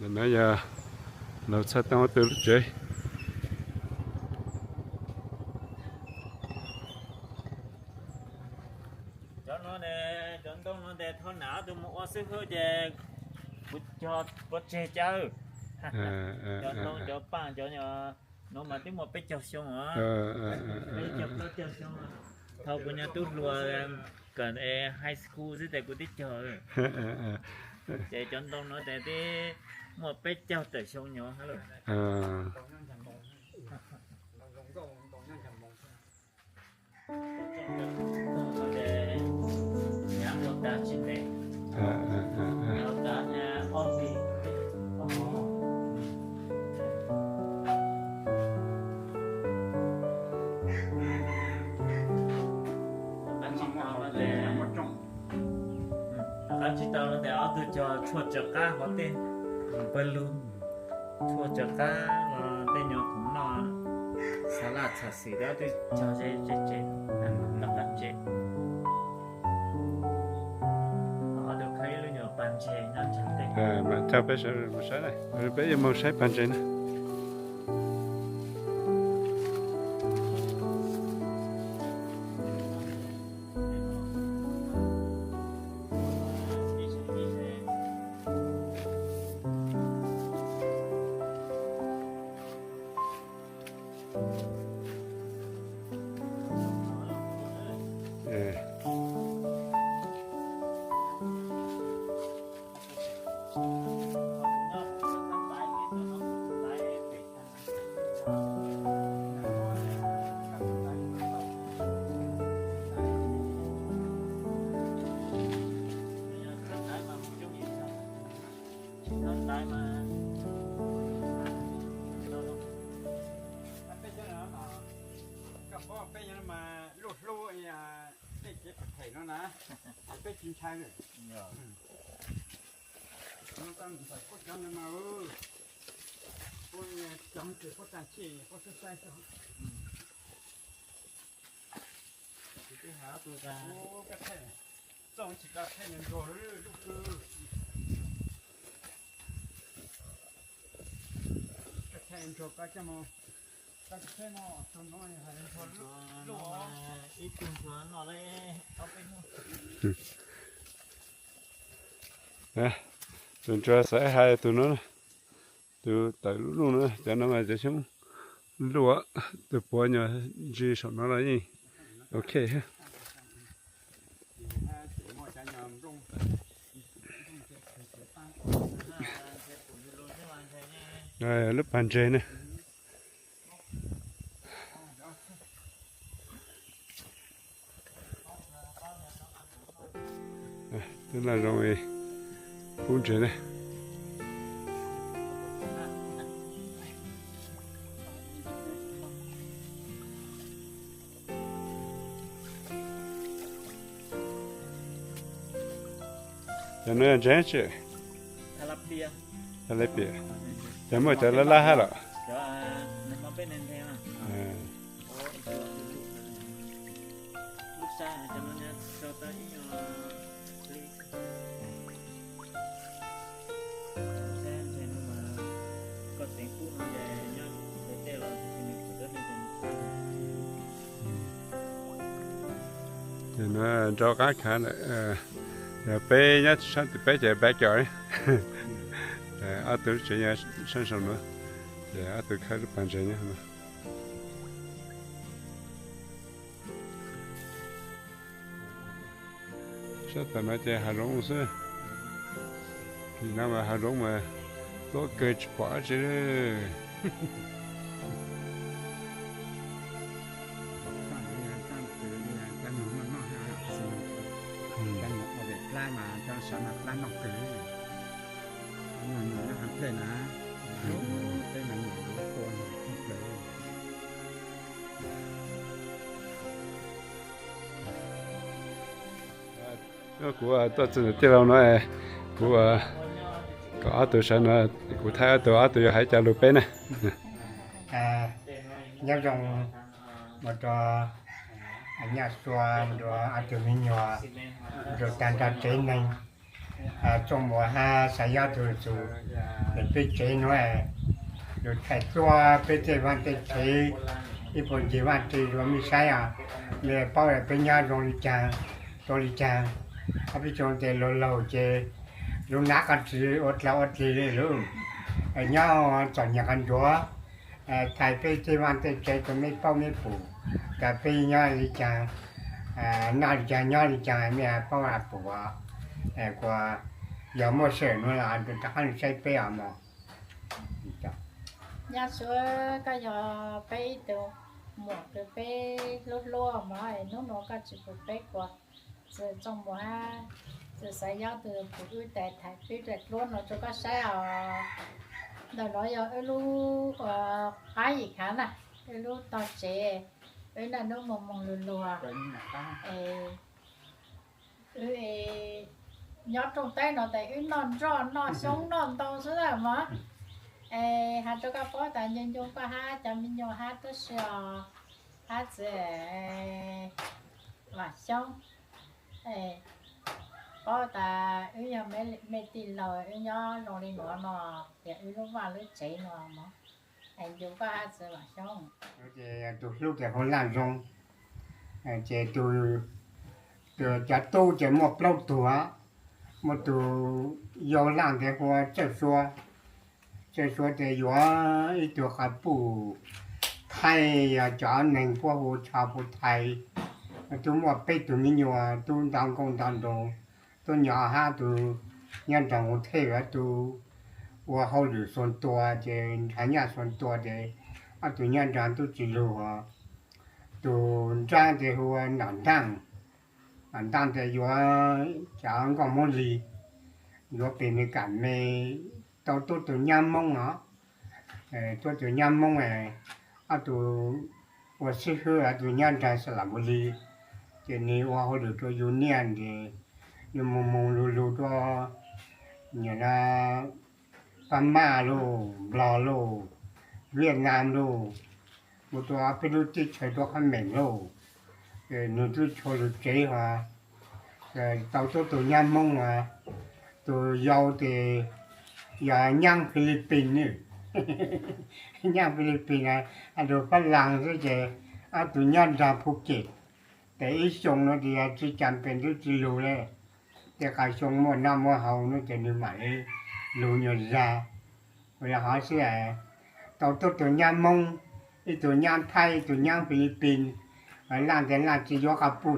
Nē, nē, yā, lawv chhā tang wā tơ lū jē. Cov no nē, cov ntoo no nē, thau nā tus mos ua sưk hơ̆ jē, kuv cog puav ceg caw. Cov ntoo, cov paam, cov nyo, no mas twb muaj peb caug xyoo os. Peb caug plaub caug xyoo os. Thaum kuv nyob tub hluas, kawm high school xwb tes kuv twb cog. Ces cov ntoo no tes twb muaj peb caug tawm xyoo nyob lawm. Tab sis tau no tes ob tug cog tshuaj tsawv qab hov tej, pawg lug, tshuaj tsawv qab, tej nyuag khoom noj, xa laj tsham xim tab twb cog ze ze ze, noj qab ze. Ob tug khawb ib lub nyuag pas ntses nyob tsam tej. Mas cog peb saib, peb yuav moog saib pas ntses na. Koj peb yog mas luj hlub tej kev pab phem no na, peb tsis ntshai lawm. Tus ntsuag xav hais tus no, tus tawm luj luj no, cov no mas cov xyoob luaj, tus puav nyuag ntsis saum no los yeej ok. Lub pas ntses na. Twb noj zoo li pub ntses na. Cov no yog ntses tsi? Talabia. Cov muaj cov laj laj hab los? Ces no rau qab khav lawm, peb nyob saab tim peb ces peb cov, ob tug tsev nyob saab sau no, ces ob tug khawb lub pas ntses nyob no. Saib tom no ces hav zoov xwb. Nim no mas hav zoov mas tuab kawg tsis pom dab tsi li. Kuv tuaj txug tim lauj no, kuv kom ob tug sawv no, kuv thaij ob tug, ob tug yuav hais cas lus peb na. Nyob zoo mus rau nyaj sua, mus rau ob tug me nyuam, mus rau tag nrho tsev neeg. 啊，种无哈，啥要求就，也别接侬哎，有太多别的问题，一般一问题我们啥呀，也包了别人家容易讲，容易讲，啊，比如这老老这，有哪个是我老我这的路，哎，要怎样很多。 ເອີ ໄຖໄປທີ່ບ້ານທີ່ໃຈກໍໄມ່ເປົ້າໄມ່ປູ ກະໄປຍ້ອນລິຈັງ ເອີ ນອນລິຈັງຍ້ອນລິຈັງ ແມ່ເປົ້າອາປູ ເອີ ກວ່າຢາໝົດເສີນນັ້ນລະ ອັນຕະຄັນໃຊ້ເປ້ອາໝໍ ຍາສວຍກໍຢາໄປໂຕໝວກໄປລົດໂລອາໝໍ ໜູໜູກໍຊິປູໄປກວ່າ ເສີນຈອງບໍ່ຫາ ເສີນສາຍຍາວ ເຕີນຜູ້ອື່ນແຕ່ໄຖປີ້ແຕ່ກລວນເນາະ ຈົນກໍໃຊ້ເອົາ ດອກນ້ອຍຍອດເອີລູ ເອີ ພາອີກຫັ້ນນະ ເອີລູຕໍ່ເຈ ເອີນັ້ນນຸມອງໆ ລົວໆ ເອີ ເອີ ຍອດຕົງແຕ່ເນາະ ແຕ່ອຶນນອນຈອນນອນຊົງນອນໂຕຊະແລ້ວມະ ເອີ ຫາໂຕກະປໍຕາຍຍົງໆ ກໍຫາຈາມິນຍົງຫາໂຕເຊຍ ຫາເຈ ວ່າຊົງ ເອີ ເພາະຕາອຶຍອມແມ່ ແມ່ຕິນລາວອຶຍອມລົງເລນອນເນາະ ແຕ່ອຶຍລົງວ່າເລີເຈເນາະໝໍ ແອນຢູ່ກໍອາດຈະວ່າຊົງ ເຈຕູລູກແຕ່ຄົນລ່າງຊົງ ເຈຕູ ເຈຕູເຈໝົດເປົ່າຕົວ ໝົດຕູຢາວລ່າງແຕ່ຫົວເຈົ້າຊົ່ວ ເຈົ້າຊົ່ວແຕ່ຢວ ອີຕົວຂາປູ ໄທ ຢາຈອນໜຶ່ງພວກໂຫຊາວຜູ້ໄທ ຕູໝົດເປັດຕູມິຍົວ ຕູດອງກົງດອງໂດ ຕູຍອຫາຕູຍອນດອງໂອເທວະຕູ ວ່າເຮົາຢູ່ສ່ວນຕົວເຈ ຖານະສ່ວນຕົວເຈ ອາຕູຍອນດອງຕູຈິລູ ຕູຈາເຈຫົວໜອນດັງ ອັນຕັ້ງແຕ່ຢູ່ຈາງກອງມົນລີ ຢູ່ເປັນໃນການແມ່ເຕົ້າໂຕໂຕຍາມມົງເນາະ ເອີ ໂຕໂຕຍາມມົງ ເອີ ອາຕູວ່າຊິຄືອາຕູຍານຈາງສະຫຼະບູລີ ເຈນີ້ວ່າເຮົາດູໂຕຢູນຽນເດ ຢູ່ມົງມຸງລູລູໂຕ ນີ້ນະ ພະມ້າໂລ ບລາໂລ ຫວຽດນາມໂລ ບໍ່ຕົວເປັນລູກຕິດເຊີຕົວຂະເໝນໂລ ເອີ ໜູຕຸໂຊລຸເຈຫວາ ເອີ ເຕົ້າໂຕໂຕຍາມມົງຫວາ ໂຕຢາວເຕ ຢາຍັງຟີລິບປິນນີ້ ຍັງຟີລິບປິນນະ ອາດູຝຣັ່ງຊິເຈ ອາດູຍອນດາພູເກັດ ແຕ່ອີຊົງໂນດຽວຊິຈຳເປັນທຸຈິລູແລ ແຕ່ກາຊົງໝົດນ້ຳໝົດເຮົາໂນ ແຕ່ໜຶ່ງໝາຍ ລູຍອນດາ ເວລາເຮົາເສຍ ເຕົ້າໂຕໂຕຍາມມົງ ອີໂຕຍາມໄທ ໂຕຍາມຟີລິບປິນ ເອີ ລ້ານແຕ່ລ້ານຊິຢອກກະປູດ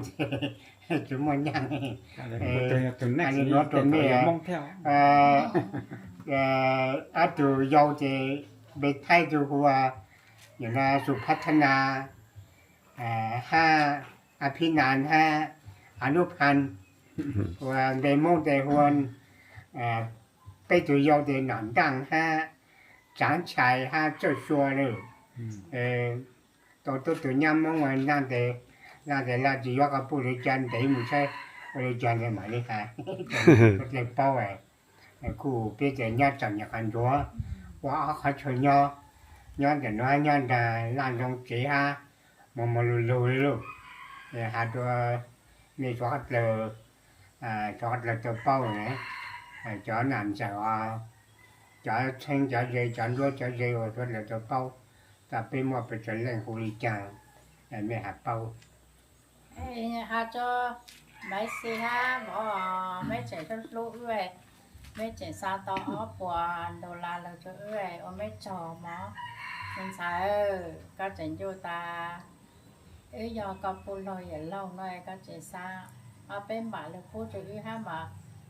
ຈຸໝົດຍັງ ເອີ ອັນນີ້ເນາະ ໂຕເມ ເອີ ເອີ ອາຕູຢາວເຈ ເບໄທຕູຫົວ ຍານາສຸພັດທະນາ ເອີ ຫ້າ ອະພິນານ ຫ້າ ອະນຸພັນ ວ່າເບມົງເຕຫວນ ເອີ ໄປຕູຢອວເຕໜອນດັງ ຫ້າ ຈານໄຊ ຫ້າ ເຈົ້າຊົ່ວເລີ ເອີ ໂຕໂຕໂຕຍາມມົງ ນາງແຕ່ ນາງແຕ່ລາວຈິຢອກກະປູດເລີຈັນ ແຕ່ອີໝູ່ໃຊ້ເລີຈັນ ແຕ່ໝາຍເລີຍຄ່ະ ເລີເປົ້າ ຄູເປເຕຍາດຈັນຍາຄັນຕົວ ວ່າເອົາຄາເຊີຍອ ຍ້ອນແຕ່ນ້ອຍຍ້ອນດາລ້ານລົງເຈຫາ ມໍມໍລູລູລູ ເອີ ຫາຕົວ ມີຕົວເລີ ອາ ຕົວເລີຕົວເປົ້າເນ ອາ ຈອນອານຈາວ ຈອນເຊັງຈອນເຈ ຈອນລວດຈອນເຈ ຕົວເລີຕົວເປົ້າ ຕາເປໝົດເປັນຈະແຫຼ່ງໂຮລິຈາ ແມ່ຫາເປົ້າ ເອີ ຫາຈອ ໄມຊີຫາ ບໍ່ ແມ່ເຈັນລູກເອື້ອຍ ແມ່ເຈັນຊາຕອ ອອກປົວໂດລາເລີຈະເອື້ອຍ ໂອແມ່ຈອມ ແມ່ນຊາເອີ ກໍເຈັນຢູ່ຕາ ເອີ ຢອກກໍປູໂລຢາເລົ່າໜ້ອຍ ກໍເຈັນຊາ ອາເປັນບາເລີຄູຈະອືຫາມາ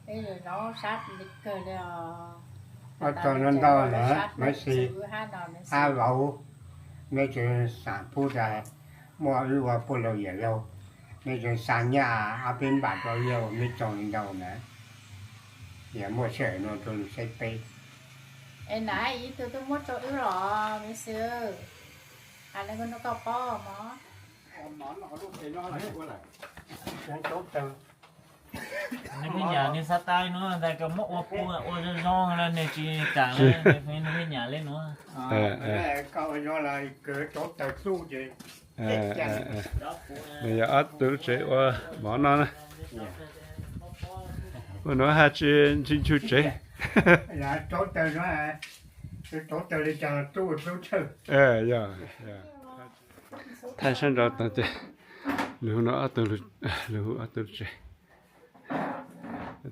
ເອີ ຢູ່ນ້ອງຊັດລິກເກີເລີ ອາຕອນນັ້ນເດົານະ ໄມຊີ ອາເວົ້າ ແມ່ເຈັນສາຜູ້ໃດ ມໍອືວ່າປູໂລຢາເລົ່າ ແມ່ເຈັນສາຍາ ອາເປັນບາໂຕຢາວ ແມ່ຈອງເດົານະ ຢາມໍເສີໂນໂຕໃສ່ເປ ເອນາ ອີໂຕໂຕມົດໂຕອືຫຼໍ ແມ່ເສື ອັນນັ້ນກໍນົກກະປໍໝໍ ໃນເປັນຫຍັງນີ້ສະຕາຍເນາະ ແຕ່ກໍມາອວດປູອວດຍອງແລ້ວໃນຈີກາງແລ້ວ ໃນເປັນຫຍັງເລີຍເນາະ ເອີ ເອີ ເອີ ເຂົາຍ້ອນລະເກີດຕົກແຕ່ສູ້ເຈ ເອີ ເອີ ເອີ ແມ່ຢາອັດຕູເສວ່າໝໍນອນນະ Ôi, nó ha chứ, chứ, chứ chế. Là trốn từ nó, trốn từ đi cho tú, tú chứ. Ờ, dạ, dạ. Thay sân đó tao chế. Lũ nó ở từ lũ, lũ ở từ chế.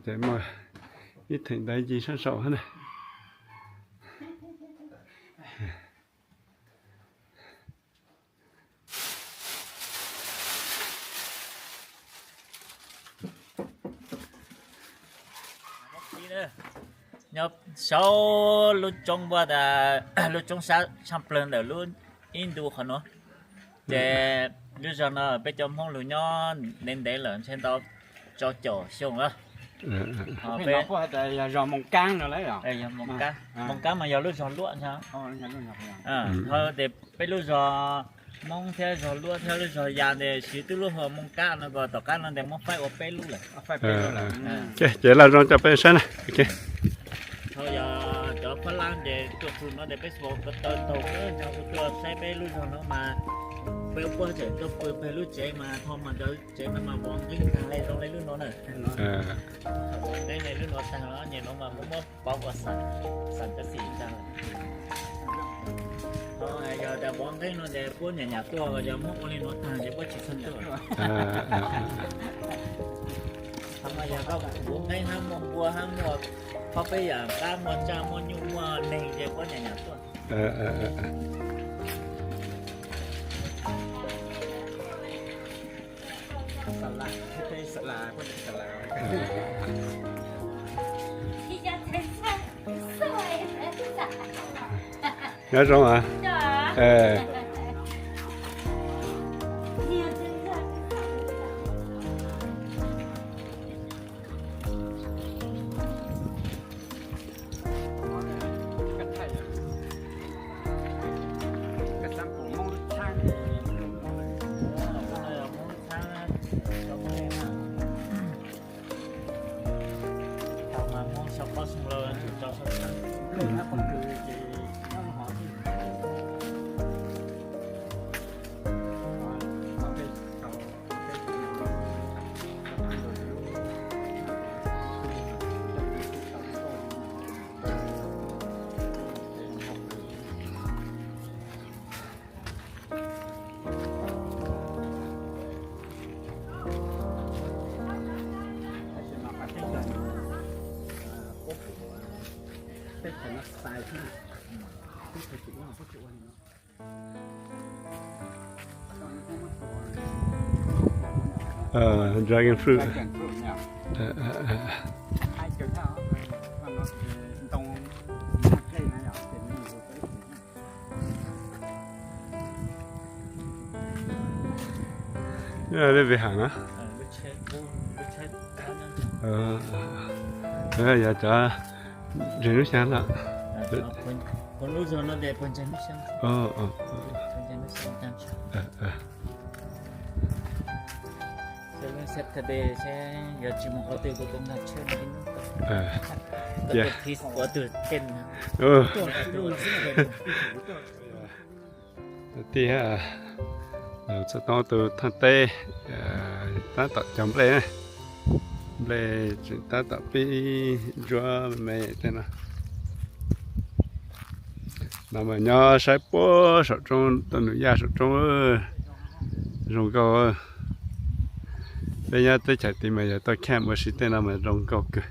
Chế mà ít thành đấy gì sân sậu hơn này. Nho sau lũ trống bua ta, lũ trống sa, sa plơn đỡ lũ Indu khó nó. Chế lũ giò nó, bé cho mông lũ nho nên đấy là trên tao cho chó xông đó. Ờ, ờ. Ờ, Thế bé nó có thể là do mông cang nữa đấy à? Ờ, do mông Mà, cang. À. Mông cang mà do lũ giò lúa sao? Ồ, do lũ giò lúa. Ờ, Ừ. thôi để bé lũ giò mông theo giò lúa theo lũ giò già để xíu tức lũ họ mông cang nó có tỏ cang nó để mông phải ôp bé lũ lẻ. Ôp phải bé lũ lẻ. Ờ, ờ. Ừ. Chế, chế là rong cho bé sân này. Ok. Thôi giờ cho Pháp Lan để cho tụi nó để bé số có tơ tàu nữa, cho tụi nó sẽ bé lũ giò nó mà bé ôp bé chế cho bé, bé lũ chế mà thôi mà cho chế nó mà bóng dính thằng này trong đây lũ nó nè. Ờ. Bóng dính này lũ nó thằng nó nhìn nó mà muốn mua bóng của sẵn, sẵn cho xỉ thằng. Thôi giờ đã bóng dính nó để bố nhà nhà tua rồi giờ muốn mua lên nó thằng để bố chỉ sân tua. Ờ, ờ, ờ. Thôi mà giờ có bóng dính hăng mua bùa hăng mua có bé giờ cá mua cha mua nhu mua nền để bố nhà nhà tua. Ờ, ờ, ờ, ờ. Sala, sala, sala. Ờ. Nhớ rồi hả? Ờ. Ờ, dragon fruit. Dragon fruit, yeah. Ờ, ờ, ờ. Ờ, để về hàng á. Ờ, ờ, ờ. Ờ, dạ, chả. Rê nú xá lạ. Ờ, ờ, con, con lũ giò nó đẹp, con trai nú xá. Ờ, ờ, ờ. Con trai nú xá, con trai. Ờ, ờ. Sẽ lên xếp thật đề, sẽ giờ chỉ một có từ của con là chưa mà đến. Ờ. Có từ thì có từ trên. Ờ. Có từ trên. ທີ່ ເອີ ສະຕອງໂຕທາງເຕ ເອີ ຕາຕະຈຳເບລ ເບລຕາຕະປີ ຈົວແມ່ເຕນະ ນຳມາຍໍໃຊ້ໂປ ສະຈົງ ຕະນຸຍາ ສະຈົງເອີ ລົງເກົາເອີ ເປັນຍາເຕ ໄຈຕີມາຍາຕະແຄມ ເມື່ອຊິເຕນຳມາລົງເກົາເກີ